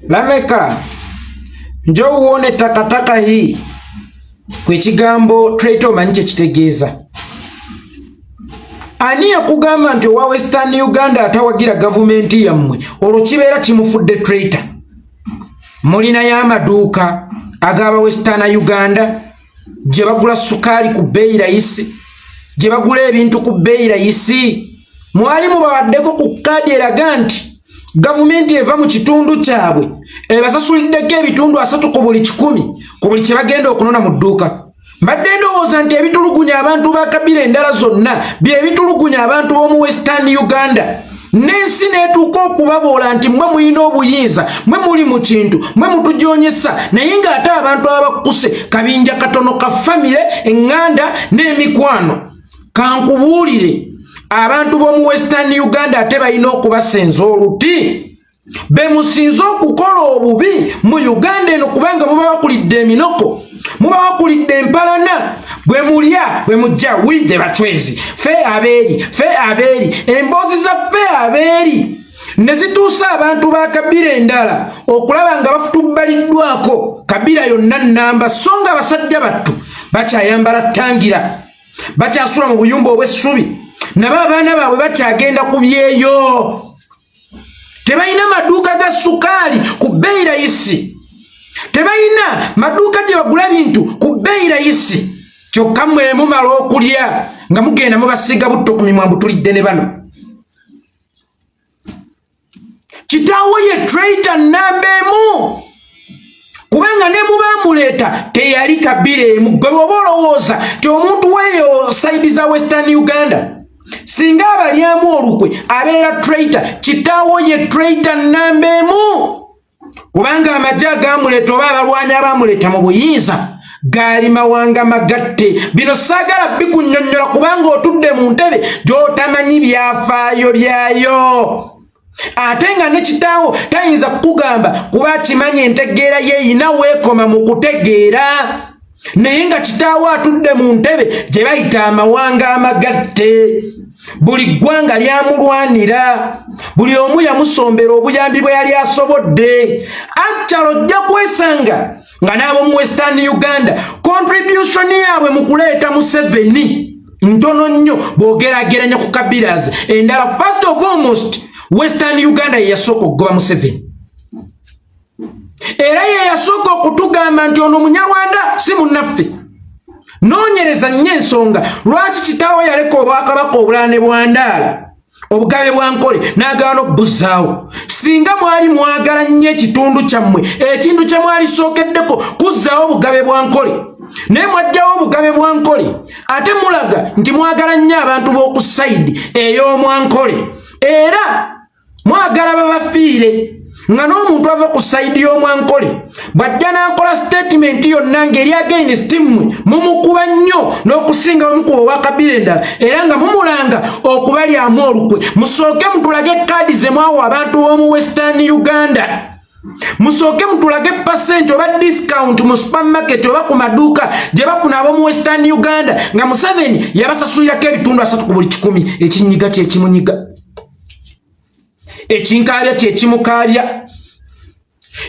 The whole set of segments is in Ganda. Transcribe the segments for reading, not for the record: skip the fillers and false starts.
Lameka, njoo uone takataka hii. Kwe kigambo traitor omanyi kye kitegeeza. Ani yakugamba nti owa Western Uganda atawagira gavumenti yammwe olwo kibeera kimufudde traitor? Mulinayo amaduuka ag'aba Western Uganda gye bagula sukaali ku bbeeyi rayisi, gye bagula ebintu ku bbeeyi rayisi. Mwali mubawaddeko ku kaadi eraga nti gavumenti eva mu kitundu kyabwe ebasasuliddeko ebitundu 30 ku buli 100 ku buli kye bagenda okunona mu dduuka. Mbadde ndowooza nti ebitulugunya abantu ba kabila endala zonna bye bitulugunya abantu b'omu Western Uganda, n'ensi n'etuuka okubaboola nti mmwe mulina obuyinza, mmwe muli mu kintu, mmwe mutujoonyesa, naye ng'ate abantu abakkuse kabinja katono ka famire, eŋŋanda n'emikwano. Kankubuulire, abantu b'omu Western Uganda ate balina okubasenza oluti be musinze okukola obubi mu Uganda eno, kubanga muba bakulidde eminoko, muba bakulidde empalana, bwe mulya bwe mujja widde bacwezi fe abeeri, fe abeeri, emboozi za fe abeeri ne zituusa abantu ba kabira endala okulaba nga bafutubbaliddwako kabira yonna nnamba, so nga abasajja battu bakyayambala ttangira, bakyasula mu buyumba obw'essubi, nabo abaana baabwe bakyagenda ku byeyo, tebalina maduuka ga sukaali ku bbeeyi rayisi, tebalina maduuka gye bagula bintu ku bbeeyi rayisi. Kyokka mmwe mumala okulya nga mugenda mubasiiga butto ku mimwa mbu tulidde ne bano. Kitaawo ye traitor nnamba emu, kubanga ne mubamuleeta teyali kabira emu. Gwe bw'oba olowooza nti omuntu weeyo side za Western Uganda singa abalyamu olukwe abeera traitor, kitaawo ye traitor nnamba emu, kubanga amagye agamuleeta oba abalwanyi abamuleeta mu buyinza gaali mawanga magatte. Bino saagala bikunnyonnyola kubanga otudde mu ntebe gy'otamanyi byafaayo byayo, ate nga ne kitaawo tayinza kukugamba kuba akimanyi entegeera ye eyina weekoma mu kutegeera, naye nga kitaawo atudde mu ntebe gye bayita amawanga amagatte. Buli ggwanga lyamulwanira, buli omu yamusombera obuyambi bwe yali asobodde. Actually ojja kwesanga nga n'ab'omu Western Uganda contribution yaabwe mu kuleeta Museveni ntono nnyo bw'ogeraageranya ku kabiras endala. First of almost, Western Uganda ye yasooka okugoba Museveni, era ye yasooka okutugamba nti ono Munyarwanda, si munnaffe. Noonyereza nnyo ensonga lwaki kitaawo yaleka obwakabaka obulala ne bwandaala obugabe bwa Nkole n'agaana obbuzaawo. Singa mwali mwagala nnyo ekitundu kyammwe, ekintu kye mwalisookeddeko kuzzaawo obugabe bwa Nkole, naye mwajjawo obugabe bwa Nkole, ate mulaga nti mwagala nnyo abantu b'oku side ey'omwankole, era mwagala babafiire. Nga n'omuntu ava ku side y'omwankole bw'ajja n'akola statement yonna ng'eri against mmwe, mumukuba nnyo n'okusinga bamukuba obwakabira endala, era nga mumulanga okubalyamu olukwe. Musooke mutulage kaadi ze mwawa abantu b'omu Western Uganda, musooke mutulage percent oba discount mu supermarket oba ku maduuka gye bafuna ab'omu Western Uganda nga Museveni yabasasulirako ebitundu 30 ku buli 100. Ekinyiga kyekimunyiga, ekinkaabya kyekimukaabya,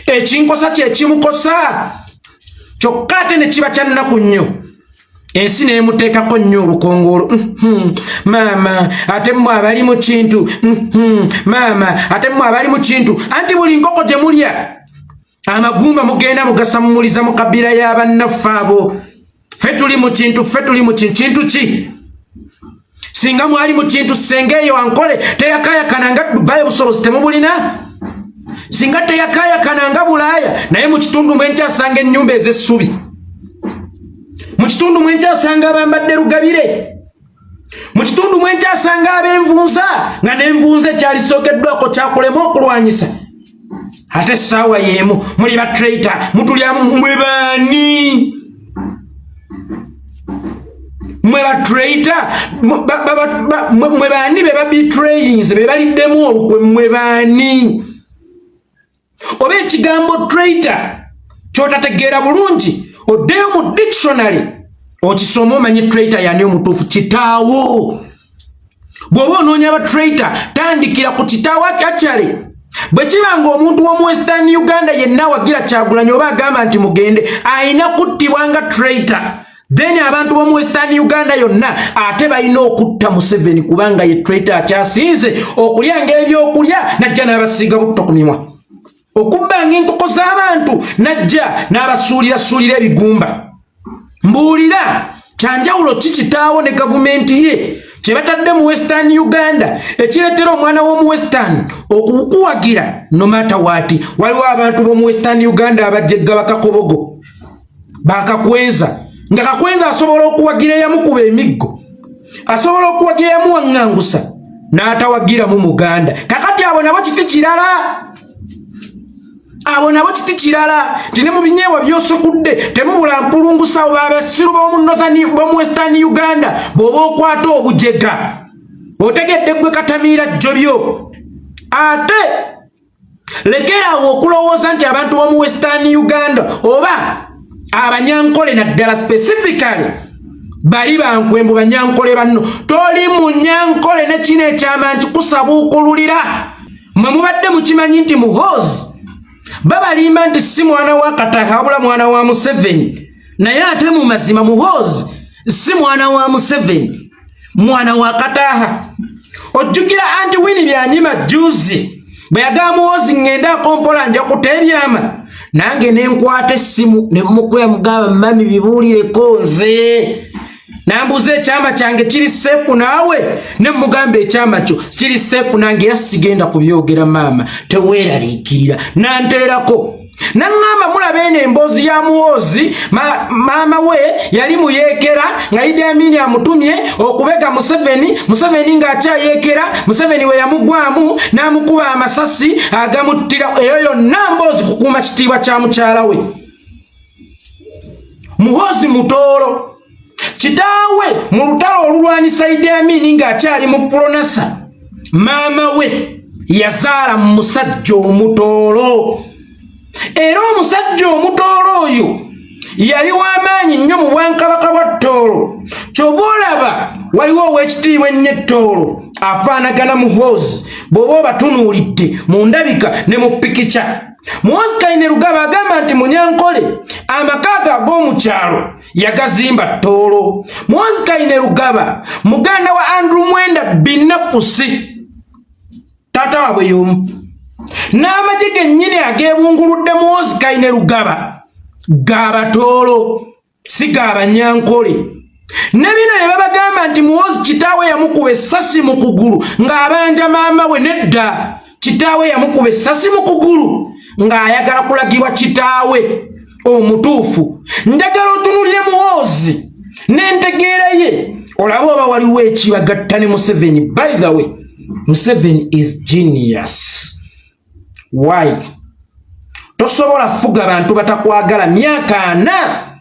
ekinkosa kyekimukosa. Kyokka ate ne kiba kya nnaku nnyo, ensi neemuteekako nnyo olukongoolo. Maama, ate mmwe abali mu kintu, maama, ate mmwe abali mu kintu. Anti buli nkoko gye mulya amagumba mugenda mugasamumuliza mu kabira y'abannaffe abo. Ffe tuli mu kintu, ffe tuli mu kintu. Kintu ki? Singa mwali mu kintu, senga eyo Ankole teyakayakana nga Dubai, obusobozi temubulina. Singa teyakayakana nga Bulaaya, naye mu kitundu mwenkyasanga ennyumba ez'essubi, mu kitundu mwenkyasanga abambadde lugabire, mu kitundu mwenkyasanga ab'envunza, nga n'envunza ekyalisookeddwako kyakulema okulwanyisa. Ate essaawa y'emu muli ba traitor, mutulyamu. Mwe baani? Mwe ba traitor, mwe baani be ba betrayings, be baliddemu olukwe? Mwe baani? Oba ekigambo traitor kyotategeera bulungi, oddeyo mu dictionary okisome omanye traitor yani omutuufu. Kitaawo bw'oba onoonya ba traitor, tandikira ku kitaawo. Akyale Bwe kiba nga omuntu w'omu Western Uganda yenna awagira Kyagulanyi oba agamba nti mugende, ayina kuttibwa nga traitor. Then abantu b'omu Western Uganda yonna ate balina okutta Museveni, kubanga ye traitor akyasinze okulyanga ebyokulya najja n'abasiiga butto ku mimwa, okubbanga enkoko z'abantu najja n'abasuulirasuulira ebigumba. Mbuulira, kyanjawulo ki kitaawo ne gavumenti ye kye batadde mu Western Uganda ekireetera omwana w'omu Western okukuwagira no matter what? Waliwo abantu b'omu Western Uganda abajjegga bakakobogo bakakwenza, nga Kakwenza asobola okuwagira eyamukuba emiggo, asobola okuwagira eyamuwaŋŋangusa, n'atawagiramu Muganda. Kakati abo nabo kiti kirala, abo nabo kiti kirala nti ne mu binyeebwa by'osukudde temubula mpulungusawo. Babasiru b'omu Western Uganda, bw'oba okwata obujega otegedde gwe katamiira jjobyo. Ate lekeraawo okulowooza nti abantu b'omu Western Uganda oba Abanyankole naddala specifically bali bankwembu. Banyankole banno, toli Munyankole. Ne kino ekyama nti kusabuukululira mwe mubadde mukimanyi nti Muhoozi babalimba nti si mwana wa Kataha wabula mwana wa Museveni, naye ate mu mazima Muhoozi si mwana wa Museveni, mwana wa Kataha. Ojjukira anti Wini Byanyima juzi bwe yagamba Muhoozi, "Ŋŋenda akompola nja kuta ebyama," nange nenkwata essimu nemukuya mugamba, "Mami, bibuulireko nze." Nambuuza, "Ekyama kyange kiri safe naawe?" Ne mugamba, "Ekyama kyo kiri safe nange, era sigenda kubyogera. Maama, teweeraliikirira." Nanteerako naŋŋamba, "Mulaba eno emboozi ya Muwoozi, maama we yali muyeekera nga Idi Amini amutumye okubega Museveni. Museveni ng'akyayeekera, Museveni we yamugwamu n'amukuba amasasi agamuttira. Eyo yonna mboozi kukuuma kitiibwa kya mukyala we." Muhoozi Mutoolo, kitaawe mu lutalo olulwanisa Idi Amini ng'akyali mu Pronasa, maama we yazaala mu musajja Omutoolo, era omusajja Omutoolo oyo yali w'amaanyi nnyo mu bwankabaka bwa Ttoolo. Kyova olaba waliwo ow'ekitiibwa ennyo Ettoolo afaanagana Muhoozi bw'oba obatunuulidde mu ndabika ne mu pikica. Muhoozi Kainerugaba agamba nti Munyankole, amaka ago ag'omu kyalo yagazimba Ttoolo. Muhoozi Kainerugaba muganda wa Andrew Mwenda Binafusi, taata waabwe y'omu. N'amagye gennyini ageebunguludde Muhoozi Kainerugaba g'Abatoolo, si g'Abanyankole. Ne bino bye babagamba nti Muhoozi kitaawe yamukuba essasi mu kugulu ng'abanja maama we, nedda. Kitaawe yamukuba essasi mu kugulu ng'ayagala kulagibwa kitaawe omutuufu. Njagala otunulire Muhoozi n'entegeera ye, olabe oba waliwo ekibagatta ne Museveni. By the way, Museveni is genius. Why? Tosobola fuga bantu batakwagala myaka 40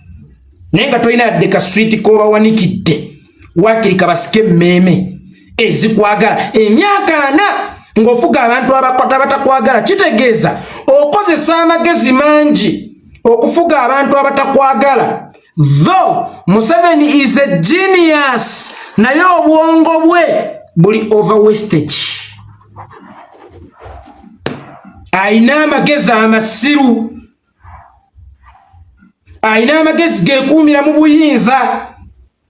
naye nga tolina yadde kaswiti k'obawanikidde, waakiri kabasike emmeeme ezikwagala. Emyaka 40 ng'ofuga abantu abatakwagala, kitegeeza okozesa amagezi mangi okufuga abantu abatakwagala. Though Museveni is a genius, naye obwongo bwe buli over wastage. Ayina amagezi amasiru, ayina amagezi gekuumira mu buyinza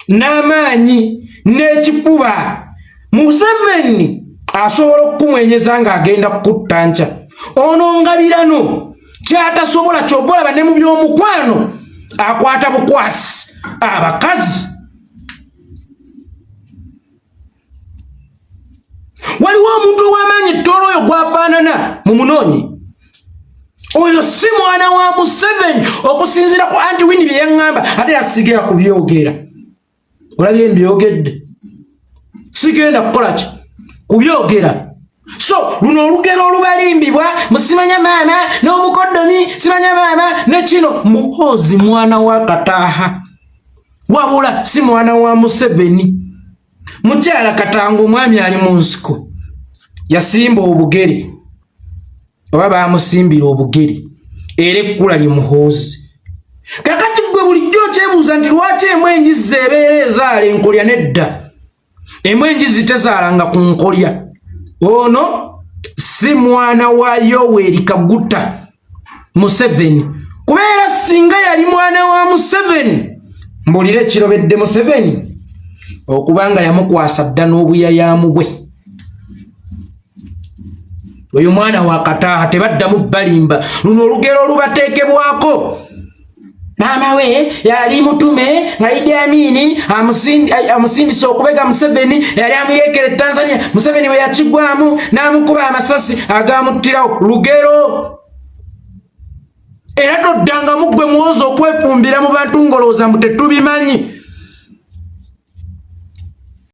n'amaanyi n'ekifuba. Museveni asobola okukumwenyeza ng'agenda kukutta nkya. Ono ngabirano kyatasobola, kyova olaba ne mu by'omukwano akwata bukwasi abakazi. Waliwo omuntu ow'amaanyi Ettoolo oyo gwafaanana mu munoonyi. Oyo si mwana wa Museveni okusinziira ku anti Wini bye yaŋŋamba, ate yasigera kubyogera. Olabye mbyogedde, sigenda kukola ki kubyogera. So luno olugero olubalimbibwa, musimanya maama n'omukoddomi, simanya maama ne kino. Muhoozi mwana wa Kataaha, wabula si mwana wa Museveni. Mukyala Katanga, omwami ali mu nsiko, yasimba obugere oba bamusimbira obugere, era ekkula lye Muhoozi. Kakati gwe bulijjo okyebuuza nti lwaki emu enjizi ebeera ezaala enkolya? Nedda, emu enjizi tezaalanga ku nkolya. Ono Si mwana wa Yoweri Kaguta Museveni, kubeera singa yali mwana wa Museveni, mbulire ekirobedde Museveni okubanga yamukwasa dda n'obuyayamu bwe. Oyo mwana wa Kataaha, tebaddamu balimba. Luno olugero olubateekebwako, maama we yali mutume nga Idi Amini amusindise okubega Museveni, yali amuyekera e Tanzania. Museveni bwe yakigwamu n'amukuba amasasi agamuttirawo. Lugero. Era toddangamu ggwe muwoza okwefumbira mu bantu ng'olowooza mbu tetubimanyi.